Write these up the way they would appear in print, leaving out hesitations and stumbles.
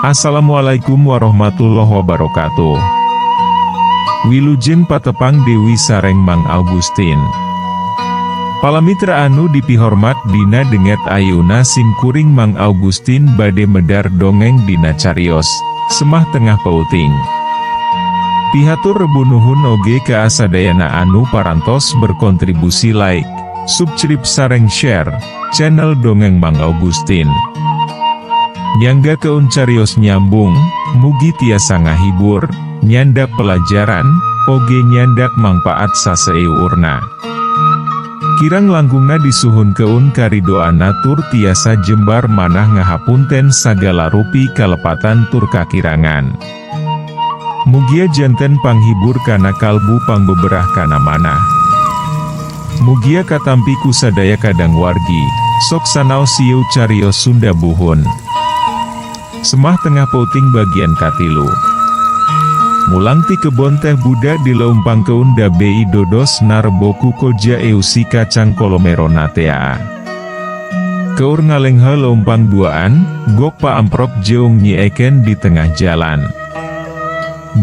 Assalamualaikum warahmatullahi wabarakatuh. Wilujeng patepang Dewi sareng Mang Augustin. Palamitra anu dipihormat, dina dinten ayeuna sim kuring Mang Augustin bade medar dongeng dina carios Semah Tengah Peuting. Pihatur rebu nuhun oge ka sadayana anu parantos berkontribusi like, subscribe sareng share channel Dongeng Mang Augustin. Nyanggakeun carios nyambung, mugi tiasa ngahibur, nyandak pelajaran, oge nyandak mangpaat saseueurna. Kirang langkungna disuhunkeun karidoanna tur tiasa jembar manah ngahapunten sagala rupi kalepatan tur kakirangan. Mugia janten panghibur kana kalbu, pangbeberah kana manah. Mugia katampi ku sadaya kadang wargi, sok sanaos ieu carios Sunda buhun. Semah Tengah Peuting bagian katilu. Mulang ti kebon teh budak dileumpangkeun da Bei Dodos narebo ku koja eusi kacang kolomero natea. Keur ngalengha leumpang duaan, gok paamprok jeung Nyi Eken di tengah jalan.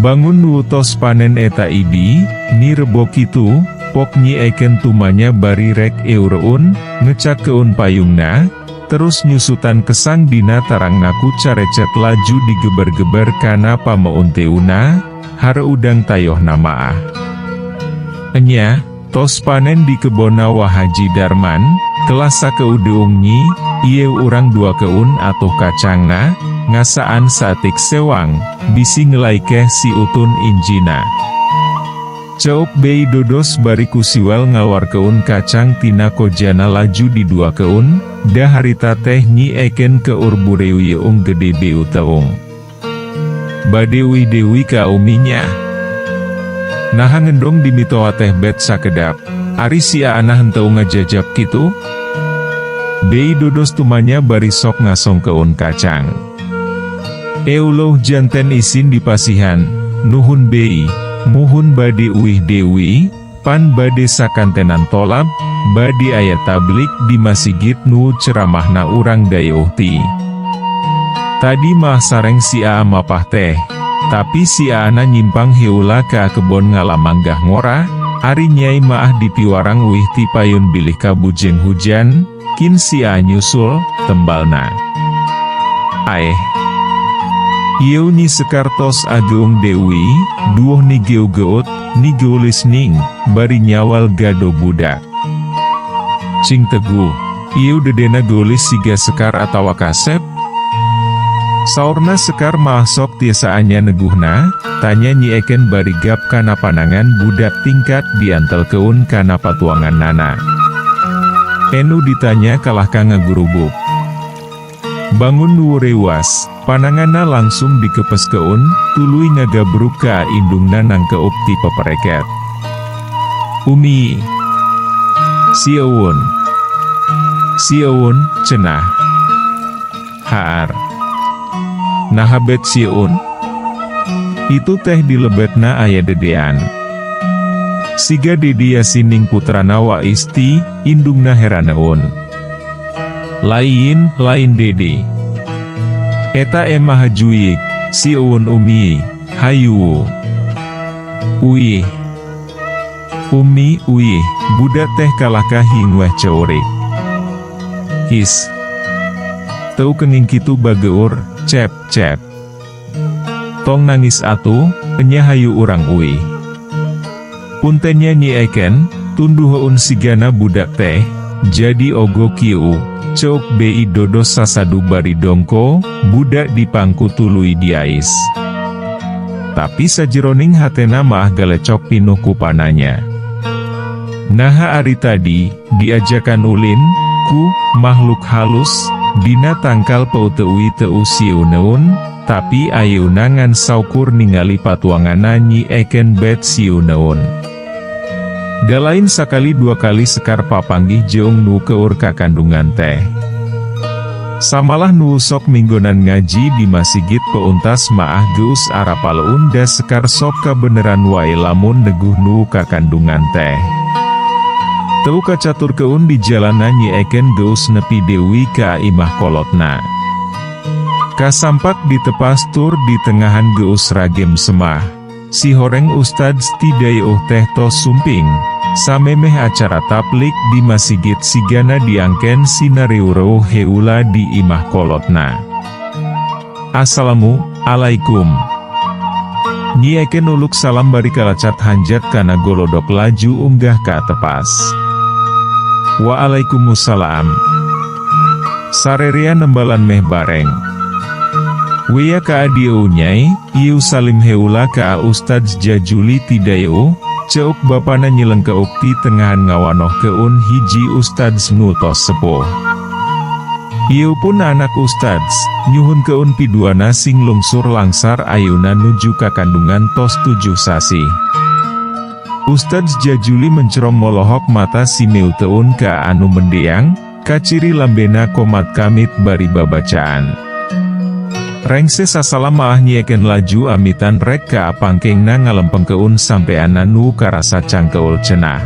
"Bangun nu tos panen eta ibi, ni rebo kitu?" pok Nyi Eken tumanya bari rek eureun, ngecakkeun payungna, terus nyusutan kesang dina tarangna ku carecet laju digeber-geber kana pameunteuna, hareudang tayohna maah. "Enya, tos panen di kebonna Wa Haji Darman, kelas sakeudeung Nyi, ieu urang duakeun atuh kacangna, ngasaan saeutik sewang, bisi ngelaikeh si Utun injina," ceuk Bei Dodos bari ku siwel ngaluarkeun kacang tina kojana laju diduakeun, da harita teh Nyi Eken keur bureuyeung gede beuteung. "Bade uih deui ka Umi nya. Naha ngendong di mitoha teh bet sakedap, ari si Aana henteu ngajajab kitu?" Bei Dodos tumanya bari sok ngasongkeun kacang. "Euweuh janten isin dipasihan, nuhun Bei, muhun bade uih deui, pan bade sakantenan tolab, bade aya tablig di masigit nu ceramahna urang dayeuh ti. Tadi mah sareng si Aa mapah teh, tapi si Aana nyimpang heula ka kebon ngala manggah ngora, ari Nyai maah dipiwarang uih ti payun bilih kabujeng hujan, kin si Aa nyusul," tembalna. "Aeh. Ieu Nyi Sekar tos ageung deui, duoh ni geugeut, ni geulis ning, bari nyawal gado budak. Cing teguh, ieu dedena geulis siga Sekar atawa Kasep? Saurna Sekar mah sok tiasaanya neguhna," tanya Nyi Eken bari gap kana panangan budak tingkat diantelkeun kana patuangan nana. Enu ditanya kalah ka ngagurubuk. Bangun nu reuwas, pananganna langsung dikepeskeun, tuluy ngagabruk ka indungna nangkeup ti pepereket. "Umi. Sieun. Sieun, cenah. Haar. Naha bet sieun? Itu teh di lebetna aya dedean. Siga Dedi Yasining putrana Wa Isti," indungna heraneun. "Lain, lain Dede. Eta emah juik, sieun Umi, hayu. Uih. Umi, uih," budak teh kalahka hingweh ceurik. "His. Teu kenging kitu bageur, cep cep. Tong nangis atuh, enya hayu urang uih. Punten nya Nyi Eken, tunduheun sigana budak teh, jadi ogo kieu," ceuk Bei Dodos sasadu bari dongko, budak dipangku tuluy diais. Tapi sajeroning hatena maah galecok pinuh ku pananya. Naha ari tadi, diajakan ulin, ku makhluk halus, dina tangkal peuteuy teu sieuneun, tapi ayeuna ngan saukur ningali patuanganna Nyi Eken bet sieuneun. Da lain sakali dua kali Sekar papanggih jeung nu keur kakandungan teh. Samalah nu sok minggonan ngaji di masigit peuntas maah geus arapaleun da Sekar sok kabeneran wae lamun neguh nu kakandungan teh. Teu kacaturkeun di jalanan, Nyi Eken geus nepi deui ka imah kolotna. Kasampak ditepas tur ditengahan geus ragem semah. Sihoreng Ustadz ti dayeuh teh tos sumping, samemeh acara tablig di masigit sigana diangken sinareureum heula di imah kolotna. Assalamu alaikum. Nyi Eken nuluk salam bari kalacat hanjat kana golodok laju unggah ka tepas. Waalaikumsalam. Sarerea nembalan meh bareng. Wea ka dieu Nyai, ieu salim heula ka Ustadz Jajuli ti dayeuh, ceuk bapana nyilengkeuk ti tengahan ngawanohkeun hiji Ustadz nu tos sepuh. Ieu pun anak Ustadz, nyuhunkeun piduana sing lungsur langsar ayeuna nuju kakandungan tos 7 sasih. Ustadz Jajuli mencrong molohok mata simeuteun ka anu mendeang, kaciri lambena komat kamit bari babacaan. Rengse sasalam maah Nyi Eken laju amitan rek ka pangkengna ngalempengkeun sampeanna nu karasa cangkeul cenah.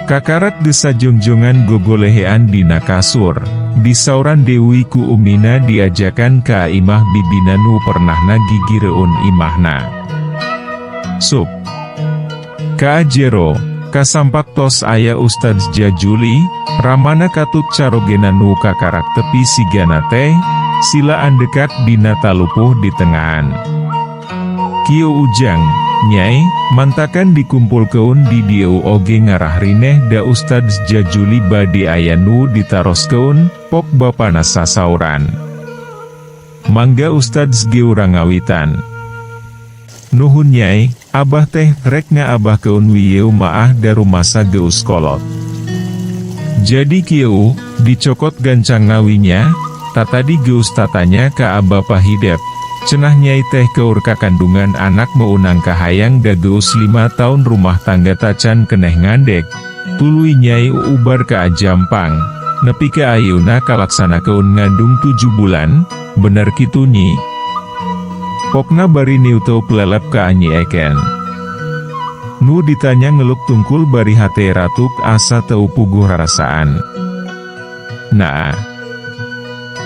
Kakarak desa jongjongan gogolehean dina kasur, disauran Dewi ku umina diajakan ka imah bibina nu pernahna gigireun imahna. Sup. Ka jero, kasampak tos aya Ustadz Jajuli, ramana katut carogena nu kakarak tepi sigana teh, sila andekak dina talupuh di tengahan. Kieu Ujang, Nyai, mantakan dikumpulkeun di dieu oge ngarah rineh da Ustadz Jajuli bade aya nu ditaroskeun, pok bapana sasauran. Mangga Ustadz geura ngawitan. Nuhun Nyai, Abah teh rek ngaabahkeun wieu maah darumasa geus kolot. Jadi kieu, dicokot gancang ngawinya, tatadi geus tatanya ka Bapa hidep, cenah Nyai teh keur kakandungan anak meunang kahayang da geus 5 tahun rumah tangga tacan keneh ngandek, tuluy Nyai ubar ka Jampang, nepi ka ayeuna kalaksanakeun ngandung 7 bulan, bener kitu Nyi? Pokna bari niuteup lelep ka Nyi Eken. Nu ditanya ngeluk tungkul bari hate ratuk asa teu puguh rarasaan. Nah.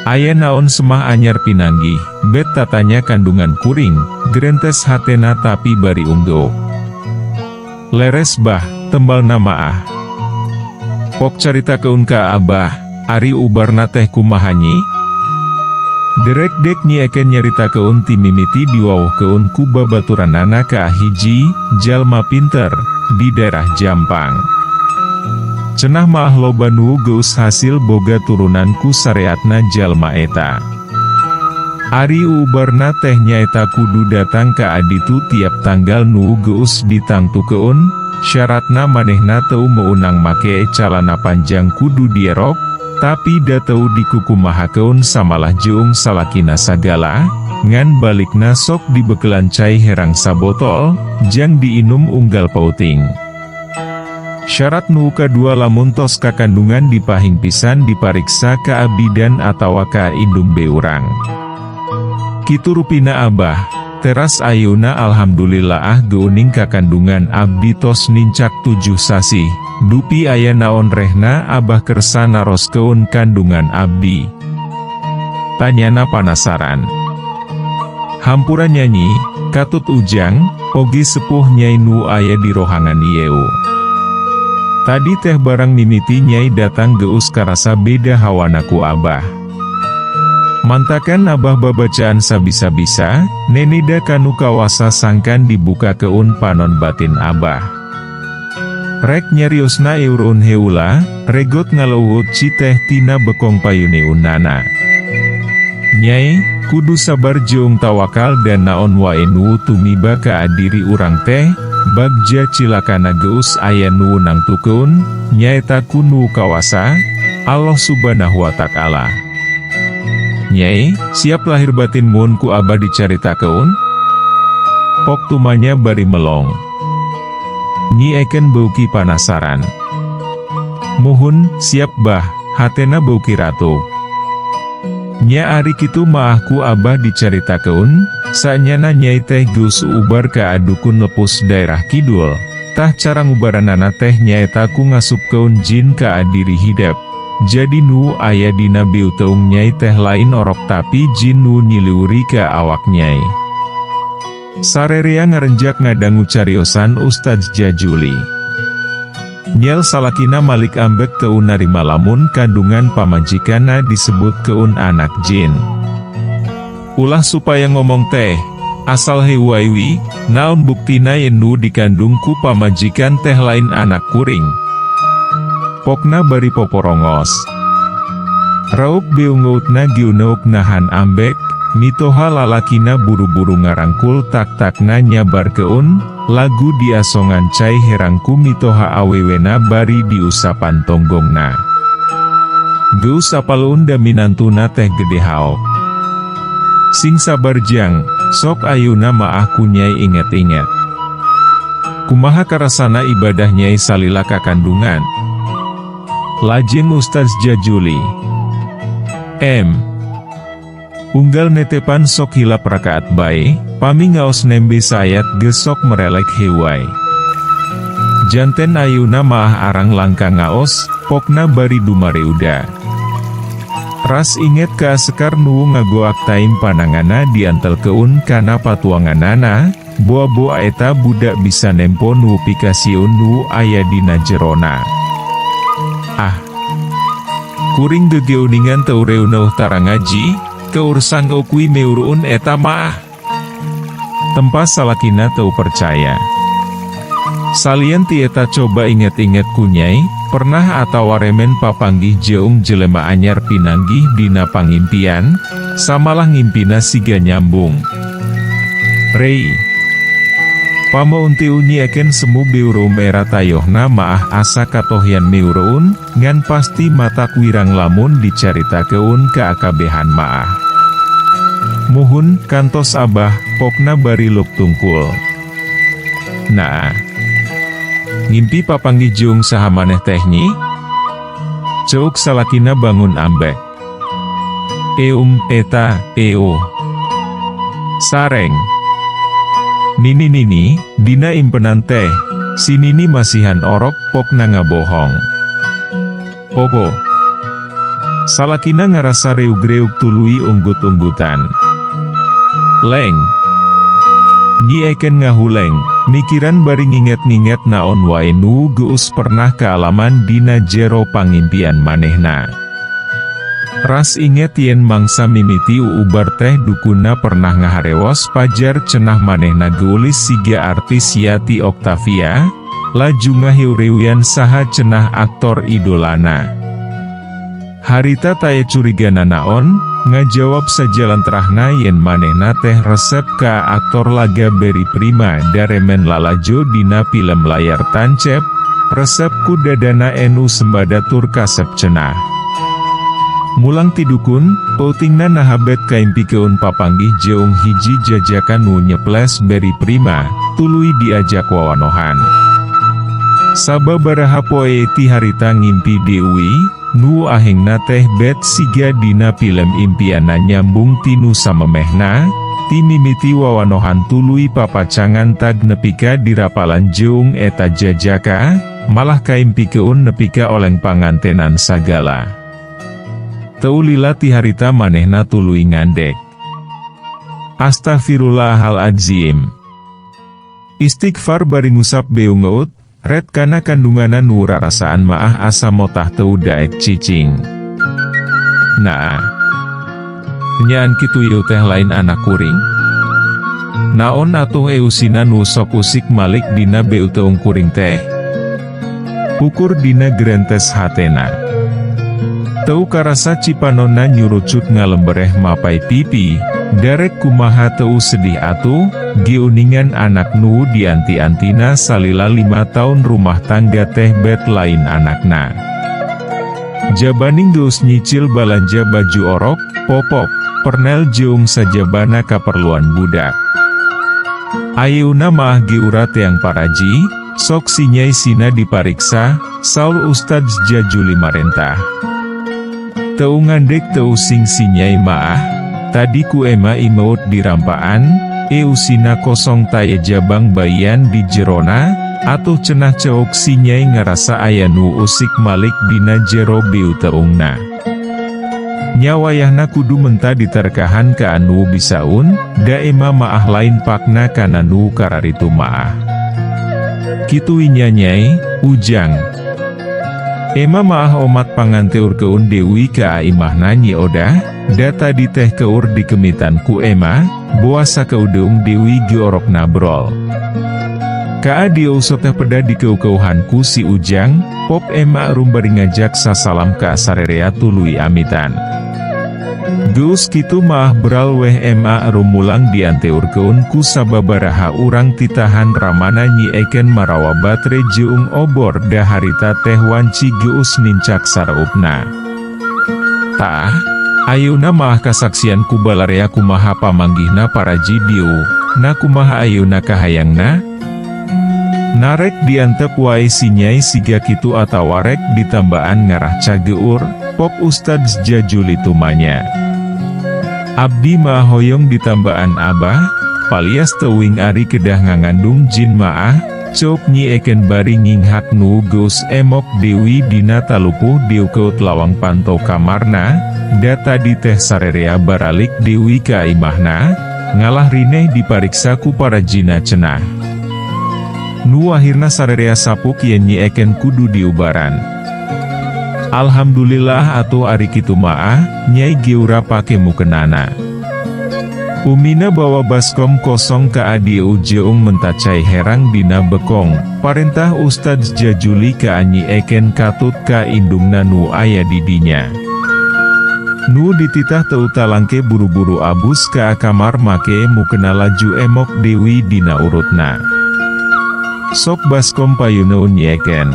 Aya naon semah anyar pinanggih, bet tatanya kandungan kuring, gerentes hatena tapi bari unggeuk. Leres Bah, tembal maah. Pok caritakeun ka Abah, ari ubarna teh kumaha Nyi? Derek dek Nyi Eken nyaritakeun ti mimiti diwawuhkeun ku babaturanana ka hiji jalma pinter di daerah Jampang. Cenah maah loba nu geus hasil boga turunan ku sareatna jalma eta. Ari ubarna teh nyaeta kudu datang ka aditu tiap tanggal nu geus ditangtukeun, syaratna manehna teu meunang make calana panjang kudu dierok, tapi da teu dikukumahakeun samalah jeung salakina sagala, ngan balikna sok dibekelan cai herang sabotol, jang diinum unggal peuting. Syarat nu kadua lamun tos kakandungan dipahing pisan dipariksa ka bidan atawa ka indung beurang. Kitu rupina Abah, teras ayeuna alhamdulillah ah geuning kakandungan abdi tos nincak 7 sasih, dupi aya naon rehna Abah kersa naroskeun kandungan abdi? Tanyana panasaran. Hampura Nyanyi, katut Ujang, oge sepuh Nyai nu aya di rohangan ieu. Tadi teh barang mimiti Nyai datang geus karasa beda hawana ku Abah. Mantakan Abah babacaan sabisa-bisa, neneda kanu kawasa sangkan dibukakeun panon batin Abah. Rek nyariosna eureun heula, regot ngaleuwut citeh tina bekong payune unana. Nyai, kudu sabar jeung tawakal dan naon wae nu tumiba ka diri urang teh, bagja cilakana geus aya nu nangtukeun, nyaeta ku nu kawasa, Allah Subhanahu wa Ta'ala. Nyai, siap lahir batin mun ku Abah dicaritakeun? Pok tumanya bari melong. Nyi Eken beuki panasaran. Muhun, siap Bah, hatena beuki ratuk. Nya ari kitu maah ku Abah dicaritakeun, saenyana Nyai teh geus ubar ka dukun lepus daerah kidul, tah cara ngubaranana teh nyaeta ku ngasupkeun jin ka diri hidep. Jadi nu aya dina beuteung Nyai teh lain orok tapi jin nu nyiliwuri ka awak Nyai. Sarerea ngarenjak ngadangu cariosan Ustadz Jajuli. Nyel salakina malik ambek teu narima lamun kandungan pamajikanna disebutkeun anak jin. Ulah supaya ngomong teh, asal heuwai, naon buktina yen nu dikandung ku pamajikan teh lain anak kuring? Pokna bari poporongos. Raup beungeutna gieuneuk nahan ambek, mitoha lalakina buru-buru ngarangkul tak-takna nyabarkeun, lagu diasongan cai herang ku mitoha awewena bari diusapan tonggongna. Geus apaleun da minantuna teh gede haok. Sing sabar jang, sok ayeuna maah ku Nyai inget-inget. Kumaha karasana ibadah Nyai salila kakandungan? Lajeng Ustaz Jajuli. M. Unggal netepan sok hilap rakaat bae, pami ngaos nembe saayat ge sok merelek heuwai. Janten ayeuna maah arang langka ngaos, pokna bari dumareuda. Ras inget ka Sekar nu ngagoak taim pananganna diantelkeun kana patuanganana, boa-boa eta budak bisa nempo nu pikasieun nu aya dina jerona. Ah. Kuring ge geuningan teu reuneuh tara ngaji, keur sanggeuk we meureun eta mah. Tempas salakina teu percaya. Salian ti eta coba inget-inget ku Nyai, pernah atawa remen papanggih jeung jelema anyar pinanggih dina pangimpian, samalah ngimpina siga nyambung. Rei. Pameuntiu Nyi Eken semu beureum era tayohna maah asa katohyan meureun, ngan pasti matak wirang lamun dicaritakeun kaakabehan maah. Muhun, kantos Abah, pokna bari lup tungkul. Nah. Ngimpi papanggih jeung saha maneh teh, Nyi? Ceuk salakina bangun ambek. Eum, eta, eo. Sareng. Nini-nini, dina impenan teh, si Nini masihan orok, pokna ngabohong. Opo. Salakina ngarasa reug-reug tuluy unggut-unggutan. Leng. Nyi Eken ngahuleng, mikiran bari nginget-nginget naon wae nu geus pernah kaalaman dina jero pangimpian manehna. Ras inget yen mangsa mimiti uubar teh dukuna pernah ngaharewos pajar cenah manehna geulis siga artis Yati Octavia, laju ngaheureuyan saha cenah aktor idolana. Harita taya curiga nanaon, ngajawab sajalantrahna yen manehna teh resep ka aktor laga Barry Prima daremen lalajo dina film layar tancep, resep ku dadana enu sembada tur kasep cenah. Mulang ti dukun, peutingna naha bet kaimpikeun papanggih jeung hiji jajakan nu nyeples Barry Prima, tuluy diajak wawanohan. Sababaraha poe ti harita ngimpi deui, nu ahengna teh bet siga dina film impianna nyambung tinu samemehna, ti mimiti wawanohan tuluy papacangan tag nepika dirapalan jeung eta jajaka, malah kaimpikeun nepika oleng pangantenan sagala. Teu lila ti harita manehna tuluy ngandek. Astaghfirullahaladzim. Istighfar bari ngusap beungeut, ret kana kandunganna nu rarasaan maah asa motah teu daek cicing. Nah. Nyaan kitu ieu teh lain anak kuring? Naon atuh eusina nu sok usik malik dina beuteung kuring teh? Ukur dina gerentes hatena. Teu karasa cipanonna nyurucut ngalembereh mapai pipi, darek kumaha teu sedih atuh, geuningan anak nu dianti-antina salila 5 taun rumah tangga teh bet lain anakna. Jabaning geus nyicil balanja baju orok, popok, pernel jeung sajabana kaperluan budak. Ayeuna maah geura teang paraji, sok si Nyai sina dipariksa, saur Ustadz Jajuli marentah. Teu ngandek teu sing si Nyai maah, tadi ku ema imeut dirampaan, eusina kosong taya jabang bayian di jerona, Atuh cenah ceuk si Nyai ngarasa aya nu usik malik dina jero beuteungna. Nya wayahna kudu menta diterkahan ka anu bisaun, da ema maah lain pakna kana nu kararitu maah. Kitu nya Nyai, Ujang. Ema maah omat panganteurkeun Dewi ka imahna Nyi Odah, da tadi teh keur dikemitan ku ema, boa sakeudeung Dewi georokna brol. Ka dieu teh peda dikeukeuhan ku si Ujang, pop ema rum bari ngajak sasalam ka sarerea tuluy amitan. Geus kitu maah bral weh ema rum mulang dianteurkeun ku sababaraha urang titahan ramana Nyi Eken marawa batre jeung obor da harita teh wanci geus nincak sareupna. Taah, ayeuna maah kasaksian ku balarea kumaha pamanggihna paraji dieu, na kumaha ayeuna kahayangna? Narek diantep wae si Nyai siga kitu atawa rek ditambaan ngarah cageur, pop Ustadz Jajuli tumanya. Abdi maah hoyong ditambaan Abah, palias teuing ari kedah ngangandung jin maah, ceuk Nyi Eken bari nginghak nu geus emok Dewi dina talupuh dieukeut lawang panto kamarna, da tadi teh sarerea baralik Dewi ka imahna, ngalah rineh dipariksa ku parajina cenah. Nu akhirna sarerea sapuk yen Nyi Eken kudu diubaran. Alhamdulillah atuh ari kitu maah, Nyai geura pake mukenana. Umina bawa baskom kosong ka adieu jeung menta cai herang dina bekong, parentah Ustadz Jajuli ka Nyi Eken katut ka indungna nu aya di dinya. Nu dititah teu talangke buru-buru abus ka kamar make mukena laju emok Dewi dina urutna. Sok baskom payuneun Nyi Eken.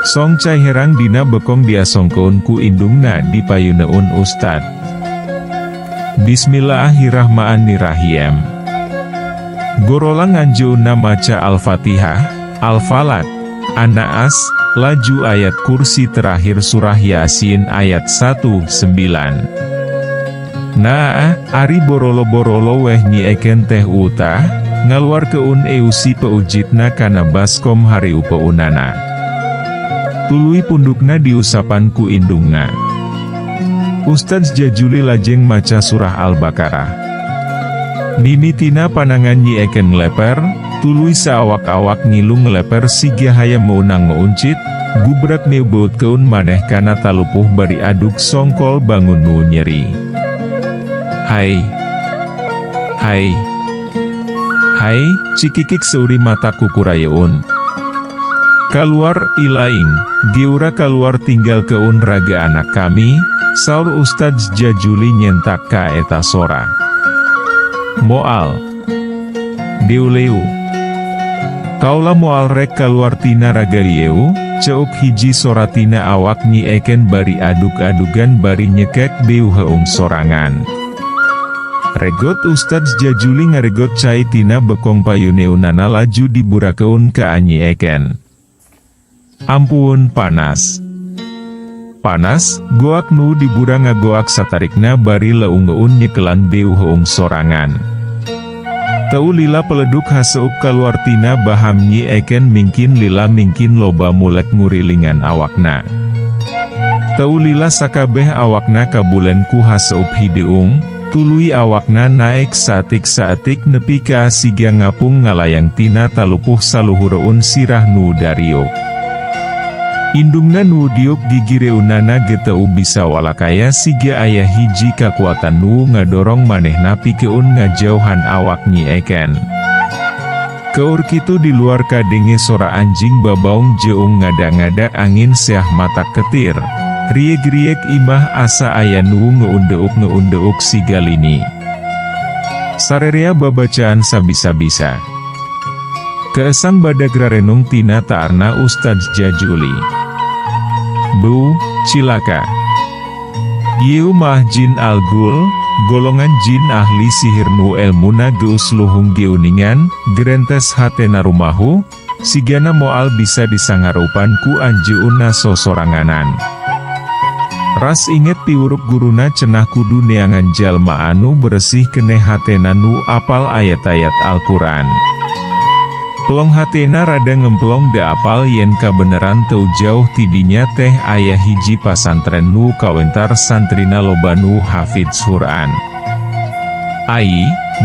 Song cai herang dina bekong diasongkeun ku indungna dipayuneun Ustad. Bismillahirrahmanirrahim. Gorolang anjeunna maca Al-Fatihah, Al-Falaq, An-Naas, laju ayat kursi terakhir surah Yasin ayat 1-9. Nah, ari borolo-borolo weh Nyi Eken teh utah, ngaluarkeun eusi peujitna kana baskom hareupeunana. Tuluy pundukna diusapan ku indungna. Ustadz Jajuli lajeng maca surah Al-Baqarah. Mimitina panangan Nyi Eken ngeleper, tuluy saawak-awak ngilu ngeleper siga hayam meunang ngeuncit, gubrak neubeutkeun maneh kana talupuh bari aduk songkol bangun nu nyeri. Hai. Hai. Hai, cikikik seuri mata kukurayeun. Kaluar, ilaing, geura kaluar tinggalkeun raga anak kami, saur Ustadz Jajuli nyentak ka eta sora. Moal. Deuleu. Kaula moal rek kaluar tina raga ieu, ceuk hiji sora tina awak Nyi Eken bari aduk-adugan bari nyekek beuheung sorangan. Regot Ustadz Jajuli ngaregot cai tina bekong payuneunana laju diburakeun ka Nyi Eken. Ampun panas. Panas, goak nu dibura ngagoak satarikna bari leungeun nyekelan beuheung sorangan. Teu lila peleduk haseup kaluar tina baham Nyi Eken mingkin lila mingkin loba mulek ngurilingan awakna. Teu lila sakabeh awakna kabulen ku haseup hideung, tuluy awakna naek saetik-saetik nepi ka siga ngapung ngalayang tina talupuh saluhureun sirah nu dariuk. Indungna nu diuk gigireunana ge teu bisa walakaya siga aya hiji kakuatan nu ngadorong manehna pikeun ngajauhan awak Nyi Eken. Keur kitu di luar kadenge sora anjing babaung jeung ngada-ngada angin seah matak ketir, rieg-rieg imah asa aya nu ngeundeuk-ngeundeuk siga lini. Sarerea babacaan sabisa-bisa. Keesang badag rarenung tina taarna Ustadz Jajuli. Bu, cilaka. Ieu mah jin algul, golongan jin ahli sihir nu elmuna geus luhung geuningan, gerentes hatena rumahu, sigana moal bisa disangarupan ku anjeunna sosoranganan. Ras inget piwuruk guruna cenah kudu neangan jalma anu beresih keneh hatena nu apal ayat-ayat Al-Quran. Plong hatena rada ngemplong da apal yen kabeneran teu jauh tidinya teh aya hiji pasantren nu kawentar santrina loba nu hafidz Quran. Ai,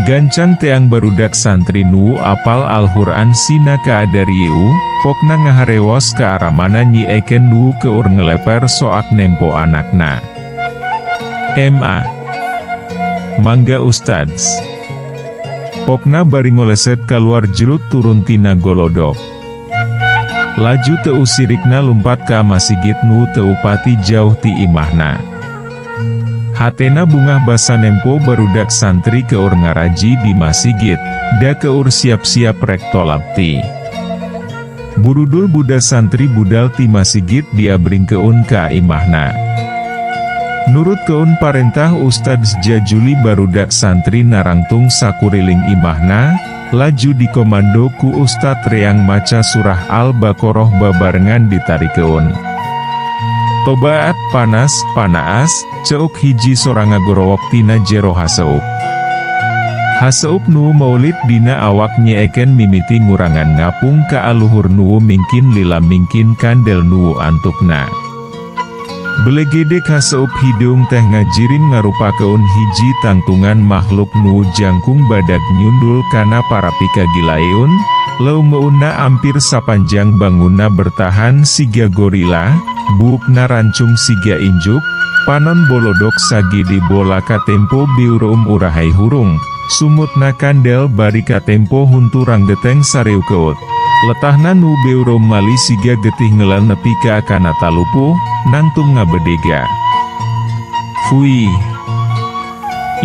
gancang teang barudak santri nu apal Al-Qur'an sina kaadarieu, pokna ngaharewos ka aramana Nyi Eken nu keur ngeleper soak nempo anakna. Ma. Mangga Ustadz. Pokna bari ngoleset kaluar jerut turun tina golodok. Laju teu sirikna lumpat ka masigit nu teu pati jauh ti imahna. Hatena bungah basa nempo barudak santri keur ngaraji di masigit, da keur siap-siap rek tolabti. Burudul budak santri budal ti masigit diabringkeun ka imahna. Nurutkeun parentah Ustadz Jajuli, barudak santri narangtung sakuriling imahna, laju dikomando ku Ustadz reang maca surah Al-Baqarah babarengan ditarikeun. "Tobaat, panas, panaas," ceuk hiji sora ngagorowok tina jero haseup. Haseup nu maulit dina awak Nyi Eken mimiti ngurangan ngapung ka aluhur nu mingkin lila mingkin kandel nu antukna. Belegedek haseup hideung teh ngajirim ngarupakeun hiji tangtungan makhluk nu jangkung badag nyundul kana parapika gilaeun, leungeunna ampir sapanjang bangunna bertahan siga gorila, buukna rancung siga injuk, panon bolodok sagede bola katempo beureum urahay hurung, sumutna kandel bari katempo huntu ranggeteng sareukeut. Letahna nu beureum mali siga getih ngelel nepi ka kana talupuh, nangtung ngabedega. "Fuih.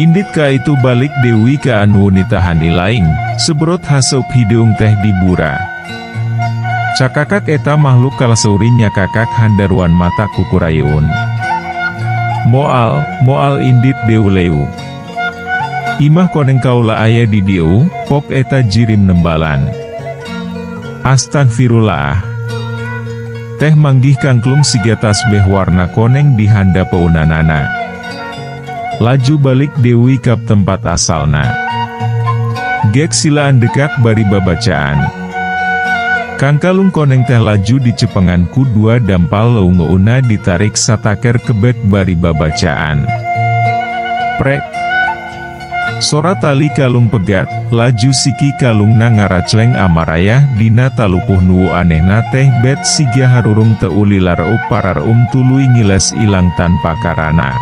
Indit ka itu balik deui ka anu nitahan ilaing," sebrot haseup hideung teh dibura. Cakakak eta makhluk kalaseuri nyakakak handaruan mata kukurayeun. "Moal, moal indit deuleu. Imah koneng kaula aya di dieu," pok eta jirim nembalan. "Astagfirullah. Teh manggih kangklung siga tasbeh warna koneng di handapeunanana. Laju balik deui kap tempat asalna. Gek sila andekak bari babacaan." Kangkalung koneng teh laju dicepengan ku dua dampal, leungeunna ditarik sataker kebek bari babacaan. Prek. Sora tali kalung pegat, laju siki kalungna ngaracleng amarayah dina talupuh. Nu anehna teh bet siga harurung teu lila reup parareum tuluy ngiles ilang tanpa karana.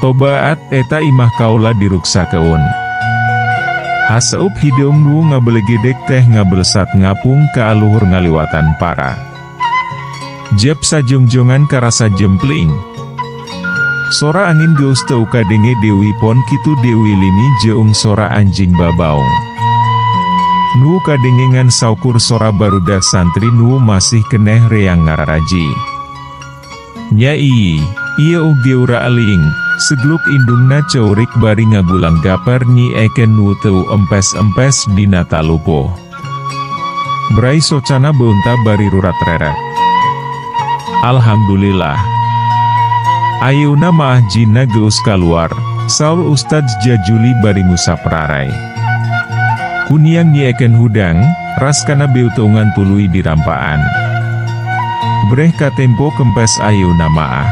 "Tobaat, eta imah kaula diruksakeun." Haseup hideung nu ngabelegedek teh ngabelesat ngapung ka aluhur ngaliwatan para. Jep sajongjongan karasa jempling. Sora angin geus teu kadenge deui, pon kitu deui lini jeung sora anjing babaung. Nu kadenge ngan saukur sora barudak santri nu masih keneh reang ngararaji. "Nyai, ieu geura aling," segluk indungna ceurik bari ngagulang gaper Nyi Eken nu teu empes-empes dina talupuh. Brai socana beunta bari rurat reret. "Alhamdulillah. Ayeuna maah jinna geus kaluar," saur Ustadz Jajuli bari ngusap rarai. Kuniang Nyi Eken hudang, raskana beuteungan tuluy dirampaan. Breh katempo kempes ayeuna maah.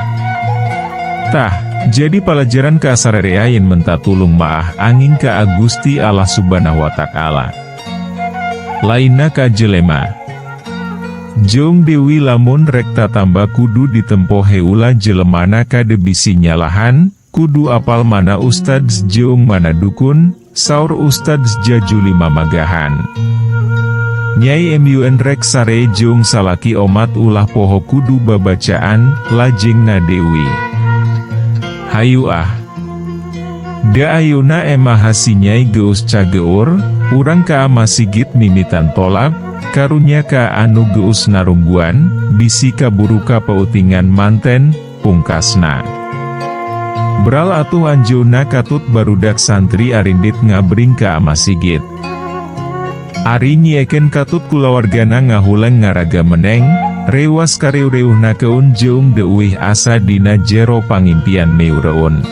Tah, jadi palajaran ka sarerea yen menta tulung maah anging ka Gusti Allah Subhanahu wa Ta'ala. Lainna ka jelema. Jeung Dewi lamun rek tatamba kudu ditempo heula jelemana kade bisi nyalahan, kudu apal mana Ustadz jeung mana dukun, saur Ustadz Jajuli mamagahan. "Nyai mun rek sare jeung salaki omat ulah poho kudu babacaan," lajengna Dewi. "Hayu ah. Da ayeuna emah si Nyai geus cageur, urang ka masigit mimitan tolab, karunya ka anu geus narungguan, bisi kaburu kapeutingan manten," pungkasna. Bral atuh anjeunna katut barudak santri arindit ngabring ka masigit. Ari Nyi Eken katut kulawargana ngahuleng ngaraga meneng, rewas kareuh-reuhnakeun jeung deuih asa dina jero pangimpian meureun.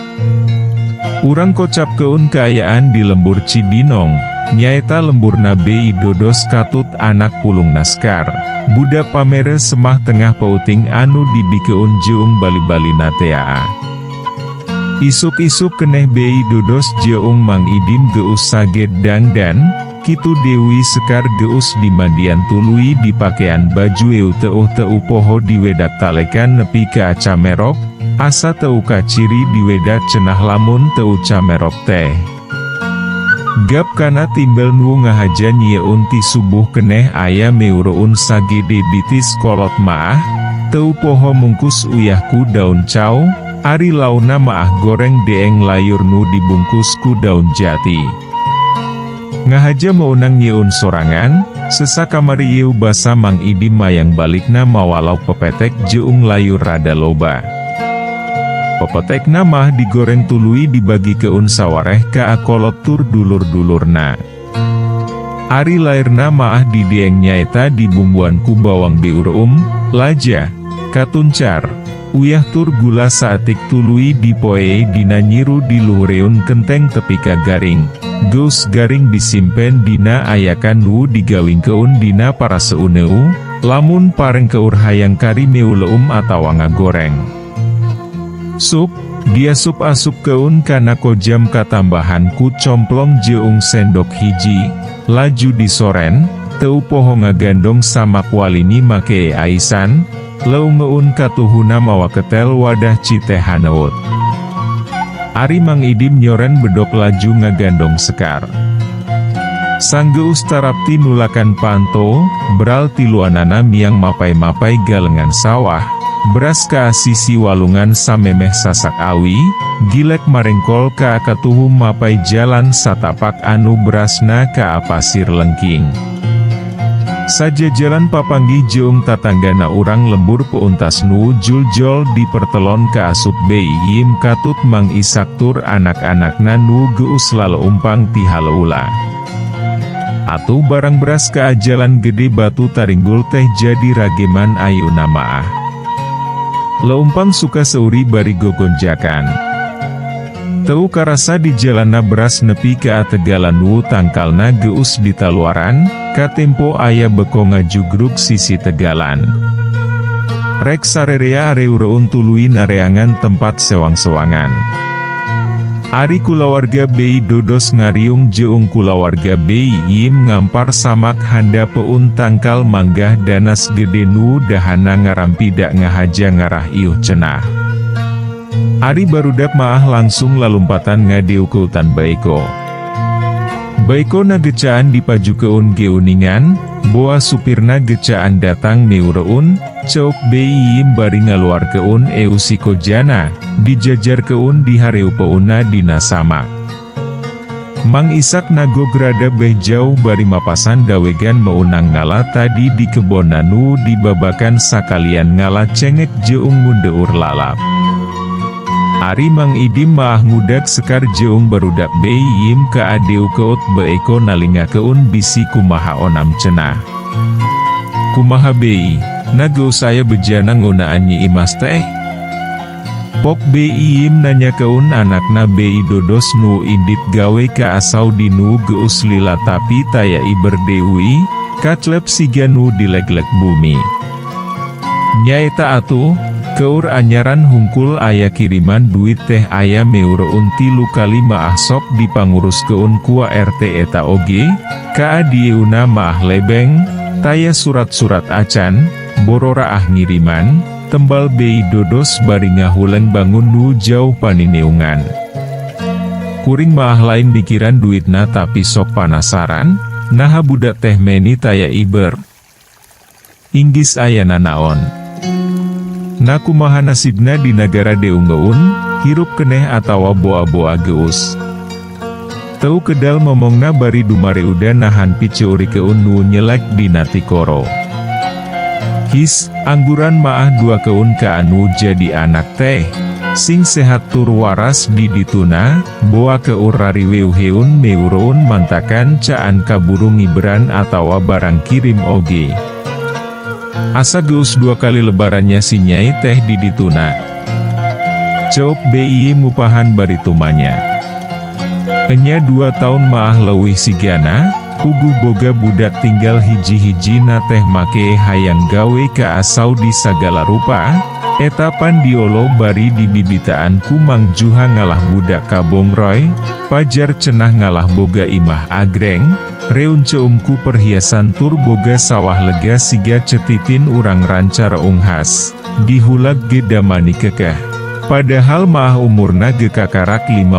Urang kocapkeun kaayaan di lembur Cibinong, nyaeta lemburna Bei Dodos katut anak pulung naskar, budak pamere semah tengah peuting anu dibikeun jeung bali-balina tea. Isuk-isuk keneh Bei Dodos jeung Mang Idim geus saged dangdan, kitu Dewi Sekar geus dimandian tuluy dipakean baju eu teuh teu poho diwedak talekan nepi ka camerok, asa teu kaciri diwedak cenah lamun teu camerok teh. Gap kana timbel nu ngahaja nyieun ti subuh keneh aya meureun sagede bitis kolot maah, teu poho mungkus uyah ku daun cau, ari launa maah goreng deeng layur nu dibungkus ku daun jati. Ngahaja meunang nyieun sorangan, sesa kamari ieu basa Mang Idim mayang balikna mawa lauk pepetek jeung layur rada loba. Pepetekna mah digoreng tuluy dibagikeun sawareh ka akolot tur dulur-dulurna. Ari lairna maah didieng nyaeta dibumbuan ku bawang beureum, laja, katuncar, uyah tur gula saeutik tuluy dipoei dina nyiru diluhureun kenteng tepi ka garing. Geus garing disimpen dina ayakan nu digawingkeun dina paraseuneu, lamun pareng keur hayang kari meuleum atawa ngagoreng. Sup, diasup-asupkeun kana kojam katambahan ku complong jeung sendok hiji, laju disoren, teu poho ngagandong samak walini make aisan, leungeun katuhuna mawa ketel wadah citeh haneut. Ari Mang Idim nyoren bedok laju ngagandong Sekar. Sanggeus tarapti nulakan panto, beral tiluanana miang mapai-mapai galengan sawah, beras ka sisi walungan samemeh sasak awi, gilek marengkol ka katuhu mapai jalan satapak anu berasna ka pasir lengking. Sajajalan papanggih jeung tatanggana urang lembur peuntas nu juljol di pertelon ka asup Bei Yim katut Mang Isak tur anak-anakna nu geus laleumpang ti haleula. Atuh barang beras ka jalan gede batu taringgul teh jadi rageman ayeuna maah. Leumpang suka seuri bari gogonjakan. Teu karasa di jalanna beras nepi ka tegalan nu tangkalna geus ditaluaran, katempo aya beko ngajugruk sisi tegalan. Rek sarerea areureun tuluy nareangan tempat sewang-sewangan. Ari kulawarga Bei Dodos ngariung jeung kulawarga Bei Yim ngampar samak handapeun tangkal manggah danas gede nu dahana ngarampidak ngahaja ngarah iuh cenah. Ari barudak maah langsung lalumpatan ngadeukultan baeko. Baeko na gecaan dipajukeun geuningan, boa supirna gecaan datang meureun, ceuk Bei Yim bari ngaluarkeun eusiko jana, dijajarkeun di hareupeunna dina samak. Mang Isak nagog rada beh jauh bari mapasan dawegan meunang ngala tadi di kebon nu dibabakan sakalian ngala cengek jeung ngundeur lalap. Ari Mang Idim maah ngudag Sekar jeung barudak Bei Yim ka adeukeut beeko nalingakeun bisi kumaha onam cenah. Kumaha Bei, na geus aya bejana ngeunaan Nyi Imas teh? Pok Bei Yim nanyakeun anakna Bei Dodos nu indit gawe ka Saudi nu geus lila tapi taya iber deui, kaclep siga nu dileglek bumi. Nyaeta atuh, keur anyaran hungkul aya kiriman duit teh aya meureun tilu kali maah sok dipanguruskeun ku RT eta oge, ka adieuna maah lebeng, taya surat-surat acan, bororaah ngiriman, tembal Bei Dodos bari ngahuleng bangun nu jauh panineungan. Kuring maah lain mikiran duitna tapi sok panasaran, naha budak teh meni taya iber. Inggis aya nanaon. Na kumaha nasibna di nagara deungeun, hirup keneh atawa boa-boa geus. Teu kedal momongna bari dumareuda nahan piceurikeun nu nyelek dina tikoro. His, angguran maah duakeun ka anu jadi anak teh. Sing sehat tur waras di dituna, boa keur rariweuheun meureun mantakan caan kaburu ngiberan atawa barang kirim oge. Asa geus dua kali lebarannya si nyai teh di dituna. Ceuk BI mupahan bari tumanya. Enya 2 taun maah leuwih sigana, puguh boga budak tinggal hiji-hijina teh make hayang gawe ka Saudi sagala rupa, eta pan diolo bari dibibitaan ku Mang Juha ngalah budak kabongroy, pajar cenah ngalah boga imah agreng, reunceum ku perhiasan tur boga sawah lega siga cetitin urang Ranca Reunghas, dihulag ge damani kekeh. Padahal maah umurna ge kakarak 15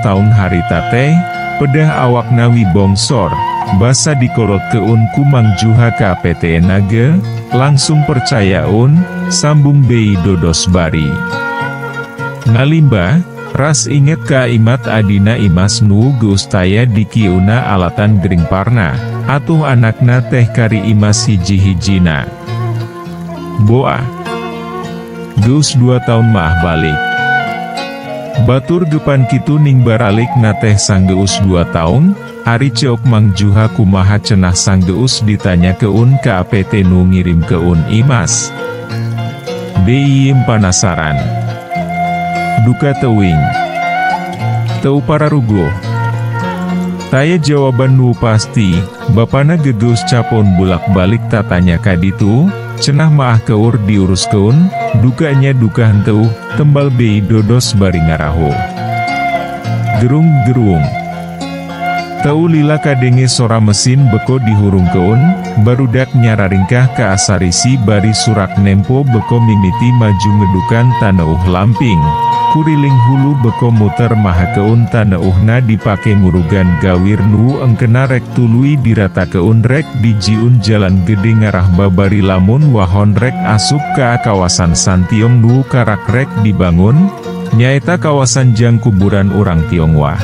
taun harita teh, pedah awakna wi bongsor, basa dikolotkeun ku Mang Juha ka PT ge, langsung percayaun, sambung Bei Dodos bari ngalimba, ras inget ka imat adina Imas nu geus taya dikiuna alatan gering parna, atuh anakna teh kari Imas hiji-hijina. Boa. Geus 2 taun maah balik. Batur ge pan kitu ning baralik na teh sanggeus 2 taun, ari ceuk Mang Juha kumaha cenah sanggeus ditanyakeun ka APT nu ngirimkeun Imas. Bim panasaran. Duka teuing. Teu pararuguh. Taya jawaban nu pasti, bapana geus capon bulak-balik tatanya kaditu, cenah maah keur diuruskeun, dukanya duka henteu, tembal Bei Dodos bari ngarahu. Gerung-gerung. Teu lila kadenge sora mesin beko dihurungkeun, barudak nyararingkah ka asarisi bari surak nempo beko mimiti maju ngedukan taneuh lamping, kuriling hulu beko muter mahakeun taneuhna dipake murugan gawir nu engkena rek tuluy diratakeun rek dijiun jalan gede ngarah babari lamun wahon rek asup ka kawasan Santiong nu karak rek dibangun, nyaeta kawasan jang kuburan urang Tionghoa.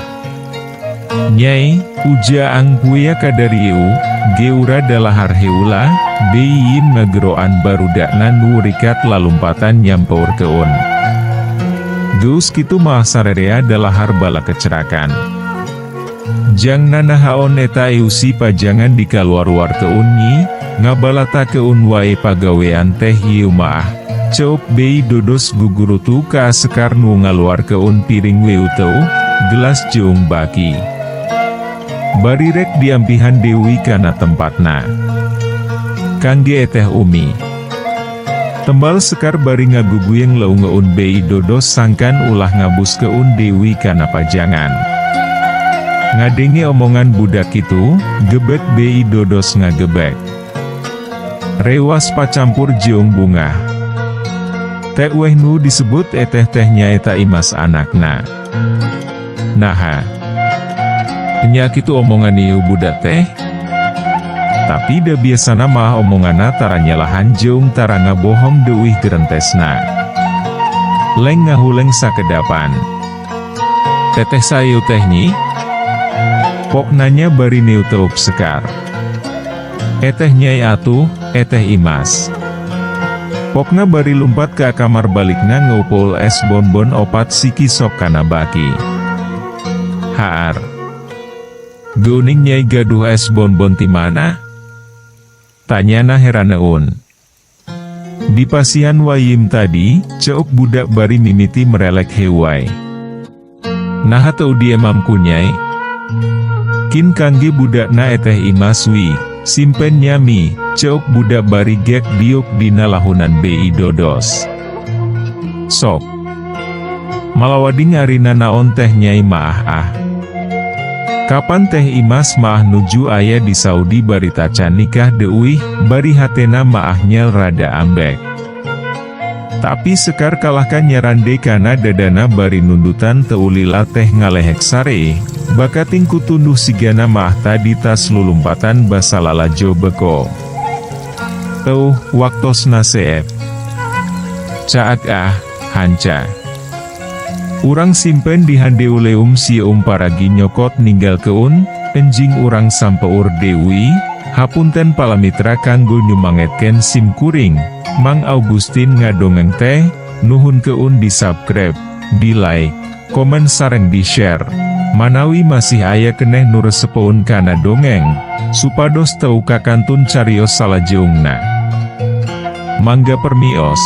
Nyai, ujaang puya kadarieu, geura dalahar heula, Beiyim ngageroan barudakna nu rikat lalumpatan nyampeurkeun. Geus kitu mah sarerea dalahar bala kecerakan. Jang nanahaon eta eusi pajangan dikaluar-luarkeun nyi, ngabalatakeun wae pagawean teh ieu mah. Ceuk Bei Dodos gugurutu ka Sekar nu ngaluarkeun piring weuteuh, gelas jeung baki. Bari rek diampihan Dewi kana tempatna. Kangge eteh Umi. Tembal Sekar bari ngaguguyeng leungeun Bei Dodos sangkan ulah ngabuskeun Dewi kana pajangan. Ngadenge omongan budak itu, gebek Bei Dodos ngagebek. Rewas pacampur jeung bungah. Teh weh nu disebut eteh teh nyaeta Imas anakna. Naha. Nya kitu omongan ieu budak teh? Tapi da biasana mah omonganna tara nyalahan jeung tara ngabohong deuih gerentesna. Leng ngahuleng sakedapan. Teteh sayu teh nyi? Pok nanya bari neuteup Sekar. Eteh nyai atuh, eteh Imas. Pokna bari lumpat ke kamar balikna ngumpul es bonbon opat siki sok kana baki. Haar. Geuning nyai gaduh es bonbon ti mana? Tanyana heraneun. Di pasihan wayim tadi, ceuk budak bari mimiti merelek hewai. Naha teu diemam ku nyai? Kin kangge budakna eteh Imas wi, simpen nyami, ceuk budak bari gek diuk dina lahunan Bi Dodos. Sok. Malawading arina naon teh nyai maah ah. Kapan teh Imas maah nuju aya di Saudi bari tacan nikah deuih, bari hatena maah nyel rada ambek. Tapi Sekar kalahkan nyarande kana dadana bari nundutan teu lila teh ngalehek sare, bakating kutunduh sigana maah tadi tas lulumpatan basa lalajo beko. Teuh, waktosna seep. Caak ah, hanca. Urang simpen di handeuleum sieum paragi nyokot ninggalkeun, enjing urang sampeur deui, hapunten palamitra kanggo nyumangetkeun sim kuring, Mang Augustin ngadongeng teh, nuhunkeun di subscribe, di like, komen sareng di share. Manawi masih aya keneh nu resepeun kana dongeng, supados teu kakantun carios salajeungna. Mangga permios.